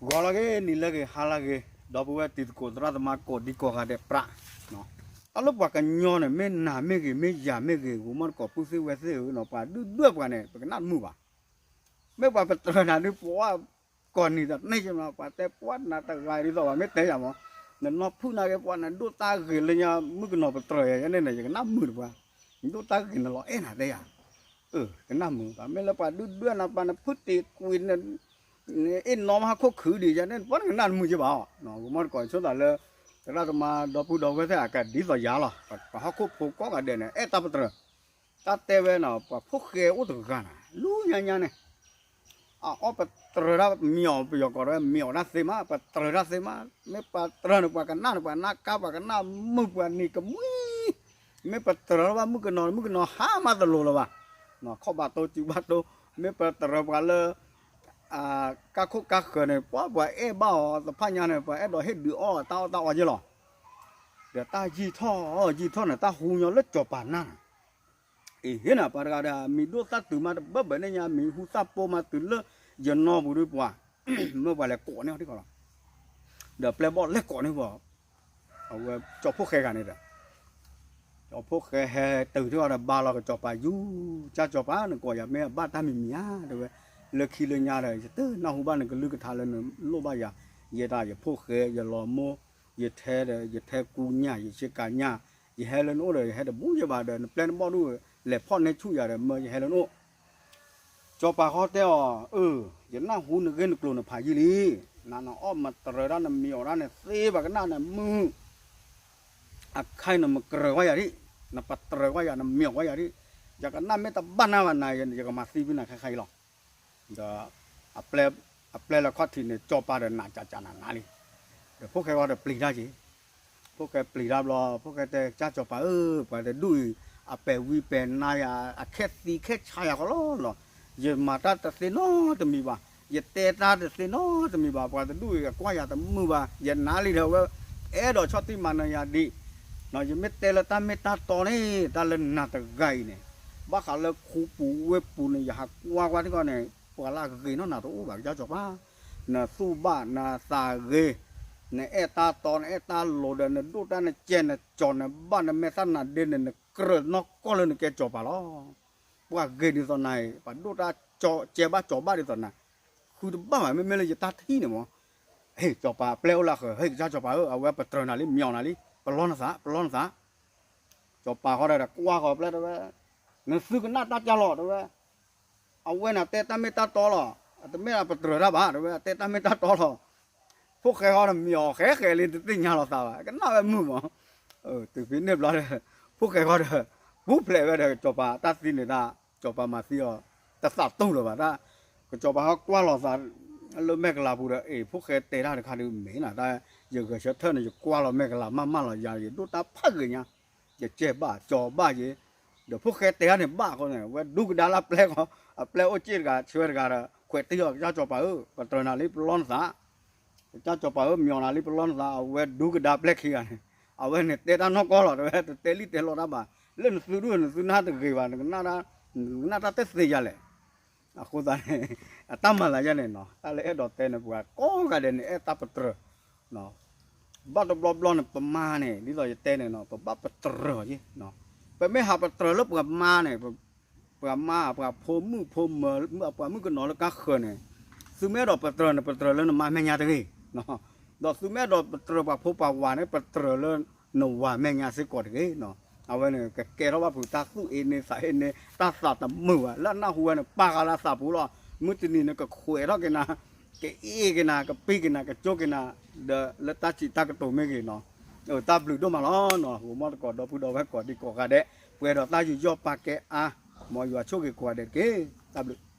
ဂီၤလၢဂ့ၤ နံၤလၢဂ့ၤ ဟါလၢဂ့ၤ ဒီပုၢ်ဝဲၢ်တံၤသကိးသရၣ်သမါကိးဒံကိးဂၤဒဲးပြး, တၢ်လၢပှၤကညီန့ၣ် မ့ၢ်နၤမ့ၢ်ဂ့ၤ မ့ၢ်ယၤမ့ၢ်ဂ့ၤ ဂိၤမီၢ်တကိးပုၢ်သ့ၣ်ဝဲၢ်သ့ၣ်ဧၢနီၤ ပှၤဒုၣ်ဒွဲၣ်ပှၤန့ၣ် ပကနၣ်တမုာ်ဘၣ်. မ့ၢ်ပှၤပတြၢၤနၤဒုး ပှၤကိးနံၤတန့ၢ်ကမး ပှၤတဲပှၤနၤတဂၤဒ်သိးဘၣ် မ့ၢ်တဲယၤမး, နနီၢ်ဖုၣ်နာ်က့ၤပှၤနဒိၣ်တၢ်ဂ့ၤလၢညါ မုၣ်ကနီၤပတြၢၤယၤ ယဲန့ၣ်န့ၣ် ယကနၣ်မုာ်တပှၤ, နဒိၣ်တၢ်ဂ့ၤနလီၤအဲၣ်နၤတဲယၤ, ကနၣ်မုာ်ဘၣ် မ့ၢ်လၢပှၤဒုၣ်ဒွဲၣ်နၤ ပှၤနဖုၣ်တ့ၢ်ကွံာ် နအ့ၣ်နီမးဟီၣ်ခိၣ်ခုဒံးယဲန့ၣ် ပှၤနကနၣ်တမုာ်က့ၤဘၣ်အီၤ, ဂိၤမီၢ်တကိးဆိသးလၢ သရၣ်သမါဒီပုၢ်ဒီဝဲၢ်သ့ၣ်အကဒ်သိးယၤလီၤ ပှၤဟီၣ်ခိၣ်ဖိကိးဂၤဒဲးန့ၣ် အဲၣ်တၢ်ပတြၢၤ, တၢ်တဲဝဲနီၤ ပှၤဖိၣ်ဃဲအိၣ်တဂၤနၤ လူညါညါန့ၣ် အအီၣ်ပတြၢၤတၢ်မ့ၢ်အီၤ ပယီၤကိးဝဲမ့ၢ်အီၤတၢ်သ့မး ပတြၢၤတၢ်သ့မး, မ့ၢ်ပှၤတြၢၤန့ၣ် ပှၤကနၣ်န့ၣ် ပှၤနၢ်ကါ ပှၤကနၣ်မုာ် ပှၤနံၤကမှံ, မ့ၢ်ပတြၢၤလၢၤဘၣ်မုၣ်ကနီၤ မုၣ်ကနီၤဟါမးတလိၤလၢၤဘၣ်, ခီၣ်ဘၣ်တိစူၤဘၣ်တိ, မ့ၢ်ပတြၢၤပှၤလၢ ကါခိၣ်ကါဃၢၤန့ၣ် ပှၤပှၤအဲၣ်ဘၣ်အီၤ တဖၣ်ညါန့ၣ် ပှၤအဲၣ်ဒိးဟ့ၣ်ဒုးအီၣ်တၢ်အီၣ်တၢ်အီက့လီၤ, ဒီးတၢ်ယံာ်ထီၣ်ယံာ်ထီၣ်န့ၣ် တၢ်ဟူညီလၢစီၤပၤနၢ်န့ၣ် အ့ၣ် ဟ့ၣ်နၤ ပှၤတဂၤဒီး မံၤဒိၣ်သၣ်တုၤမးတဘၢဘၢန့ၣ်ညါ မံၤဟူသၣ်ပိာ်မးတုၤလၢ ယနီၢ်ပူၤဒုးပှၤ, မ့ၢ်ပှၤလဲၤကိးန့ၢ်အီၤထံကီၢ်လီၤ, ဒီးပျဲၢ်ဘီၣ်လဲၤကိးန့ၢ်ပှၤ, အဝဲကၠီဖိၣ်ဃဲဂၤန့ၣ်ဒီး ကၠီဖိၣ်ဃဲဟဲတုၤထံအီၤဒီးဘါလီၤကၠီပၤယူၤ, ကၠီပၤ နကိးယၤမ့ၢ်အဘၣ်တၢ်မံၤမံၤဧါ တဲဝဲ, လၢခံလၢညါဒီး ယတနၢ်ဟူဘၣ်နကလုၢ်ကထါလၢနလိၣ်ဘၣ်ယၤ, ယဲဒၣ်ယဖိၣ်ဃဲ ယလီၤမိၢ် ယထဲဒီး ယထဲကူညၣ် ယဆ့ကၤညၣ်, ယဟဲလၢနအိၣ်ဒီး ယဟဲတဘူးယဲဘၣ်ဒီး နပျဲၢ်နဘီၣ်ဒုး လဲၤဖီၣ်န့ၢ်ဆူၣ်ယၤဒီး မၢယဟဲလၢနအိၣ်, ကၠီပၤဃီတဲအီၤ, အၢ, ယနၢ်ဟူနဂ့ၢ်နကျိၤနဖးယံာ်လံ, နနအီၣ်မတြၢၤတၢ်နမံၤအီၤတၢ်န့ၣ်သ့ပှၤကနၣ်န့ၣ်မုာ်, အခါအံၤနမတြၢၤကွၢ်ယၤဒံး, နပတြၢၤကွၢ်ယၤ နမံၤအီၤကွၢ်ယၤဒံး, ယကနၣ်မ့ၢ်တဘၣ်နၢ်ဘၣ်နၤ ယကမၤသံဖုနၤခဲခါအံၤလီၤ. ဒီး အပျဲၢ်လၢခီၣ်ထံးန့ၣ် ကၠီပၤဒီးနးကးကးနးနးလံ, ဒီးဖိၣ်ဃဲဃီဒီးပျံၤတၢ်က့ၤ, ဖိၣ်ဃဲပျံၤတၢ်ဘျီ ဖိၣ်ဃဲတဲ ကၠါကၠီပၤဧၢ, ပှၤတဒူၣ်အံၤ အပဲာ်ဝံၤပဲာ်နါယၤ အခက်သံခဲဆါယၤဃီလီၤနီၤ, ယမၤတၢ်တသ့နီတမံၤဘၣ်, ယတဲတၢ်တသ့နီတမံၤဘၣ်, ပှၤတဒူၣ်အံၤအကွၢ်ယၤတမုာ်ဘၣ်, ယနါလံဒီးဝဲ အဲၣ်ဒိးဆီၣ်တံၢ်မၤနၢၤယၤဒံး ယမ့ၢ်တဲလၢတၢ်မ့ၢ်တၢ်တီန့ၣ် တၢ်လၢနၤတဂၤအံၤန့ၣ်, ဘၣ်ဃးလၢခူပူၤဝ့ၢ်ပူၤန့ၣ် ယဟးကွၢ်ကွၢ်ထံကီၢ်န့ၣ် ပှၤလၢအဂ့ၤနီၢ်နၤတအိၣ်ဘၣ် ကစၢ်စီၤပၤ, နသူၣ်ဘၣ်နသးဂ့ၤ, နအဲၣ်တၢ်တီ နအဲၣ်တၢ်လိၤဒီး နဒိၣ်တၢ်နကဲနကီၤ နဘၣ်နမဲာ်သၣ်နၤဒ့န့ၣ် နကြၢးနီၢ်ကီၢ်လၢနကဲစီၤပၤလီၤ. ပှၤဂ့ၤဒ်သိးနၤအံၤ ပှၤဒိၣ်တၢ်ကဲဘၣ်ကီၤဘၣ်ဒ်သိးနၤ, ဃုတဘၣ်ဘၣ် မ့မ့ၢ်လၢယတၢ်ထံၣ်န့ၣ်မး, ဟ့ၣ် စီၤပၤအပျဲၢ်အိၣ်လၢအဃၢၤ ဟ့ၣ် ကစၢ်စီၤပၤဧၢ အဝဲပတြၢၤနၤလံ မံၤအီၤနၤလံ ပလီၢ်နသး ပလီၢ်နသး, စီၤပၤဃီဒီးကွၢ်ဃီၤပျဲၢ်တဲဝဲ, နသုကနၣ်တၢ်ကၢ်လီၤတဲဝဲ, အဝဲန့ၣ်တဲတၢ်မ့ၢ်တၢ်တီလီၤ, တမ့ၢ်အပတြၢၤတၢ်ဘၣ်တဲဝဲ တဲတၢ်မ့ၢ်တၢ်တီလီၤ, ဖိၣ်ဃဲဃီဒီးမံၤအီၤဃဲဃဲလံ တသ့ၣ်ညါလီၤသးဘၣ် ကနၣ်ဝဲမုာ်မး, တုၤဖဲန့ၣ်ဘျီဒီး ဖိၣ်ဃဲဃီဒီး ပူၤဖျဲးဝဲဒီး စီၤပၤတၢ်သံန့ၣ်တၢ် စီၤပၤမၤသံအီၤ တသးတူၢ်လၢၤဘၣ်တၢ်, ကစီၤပၤဟီကွၢ်လီၤသး လၢမဲာ်ကလၤပူၤဒီး အ့ၣ် ဖိၣ်ဃဲတဲတၢ်တခါဒုးမ့ၢ်နၤတၢ်, ယဂဲၤဆၢထၢၣ်န့ၣ် ယကွၢ်လီၤမဲာ်ကလၤမးမးလီၤ ယၤ ယဒိၣ်တၢ်ဖးဂ့ၤညါ, ယကဲဘၣ်ကၠီၤဘၣ်ယဲ, ဒီးဖိၣ်ဃဲတဲတၢ်န့ၣ်ဘၣ်အဃိန့ၣ် ဝဲဒူကဒါလၢအပျဲၢ်ဃီ, အပျဲၢ်အိၣ်စ့ၣ်တဂၤ ဆှၢတဂၤဒီး ခွဲးတံၢ်အီၤ ကစၢ်စီၤပၤဧၢ ပတြၢၤနၤလံပလီၢ်နသး, ကစၢ်စီၤပၤဧၢ မံၤအီၤနၤလံပလီၢ်နသး အဝဲဒူကဒါပျဲၢ်ခံဂၤန့ၣ်, အဝဲန့ၣ်တဲတၢ်နီၢ်ကီၢ်လီၤ တဲဝဲ တတဲလံတဲလီတၢ်ဘၣ်, လၢနသုဒူၣ်နသုနၢ်တဂ့ၤဘၣ် နကနၣ်တၢ်တသ့ယၤလဲၣ် အဃိသတးန့ၣ် အတၢ်မၤသးယဲန့ၣ်နီၤ တၢ်လၢအဲၣ်ဒိးတဲန့ၣ် ပှၤကိးဂၤဒဲးန့ၣ် အဲၣ်တၢ်ပတြၢၤ, ဘၣ်တဘျီဘျီန့ၣ် ပမါန့ၣ် ဒ်သိးယတဲန့ၣ်နီၤ ပဘၣ်ပတြၢၤအီၤက့, ပမ့ၢ်ဟးပတြၢၤလၢပှၤမါန့ၣ် ပှၤမါ ပှၤဖိမုၣ်ဖိမၢၤ ပှၤမုၣ်ကနီၤလၢကါဃၢၤန့ၣ်, သုမ့ၢ်အဲၣ်ဒိးပတြၢၤန့ၣ် ပတြၢၤလၢနမါမဲာ်ညါတဂ့ၤ, ဒီးသုမ့ၢ်အဲၣ်ဒိးပတြၢၤပှၤဖိပှၤဝၤန့ၣ် ပတြၢၤလၢနဝၤမဲာ်ညါစ့ၢ်ကီးတဂ့ၤ, အဝဲန့ၣ် ကကဲထီၣ်ဘၣ်ဖုးတၢ်သူၣ်အ့န့သးအ့န့ တၢ်သးတမုာ်ဘၣ် လၢအနၢ်ဟူဝဲန့ၣ် ပာ်ဃာ်လၢအသးပူၤလီၤ, မုၢ်တနံၤန့ၣ် ကခွဲးထီၣ်က့ၤနၤ, ကအ့ၣ်က့ၤနၤ ကပံၢ်က့ၤနၤ ကကၠိက့ၤနၤ, ဒီးလၢတၢ်စံးတၢ်ကတိၤမ့ၢ်ဂ့ၤနီၤ, တၢ်ဘျုးဒိၣ်မးလီၤနီၤ ဂိၤမီၢ်တကိးဒီပုၢ်ဒီဝဲၢ်ကိးဒံကိးဂၤဒဲး, ပှဲၤဒီးတၢ်ယူးယီၣ်ပာ်ကဲအါ, မ်ယွၤဆိၣ်ဂ့ၤကိးဂၤဒဲးတက့ၢ်, တၢ်ဘျုး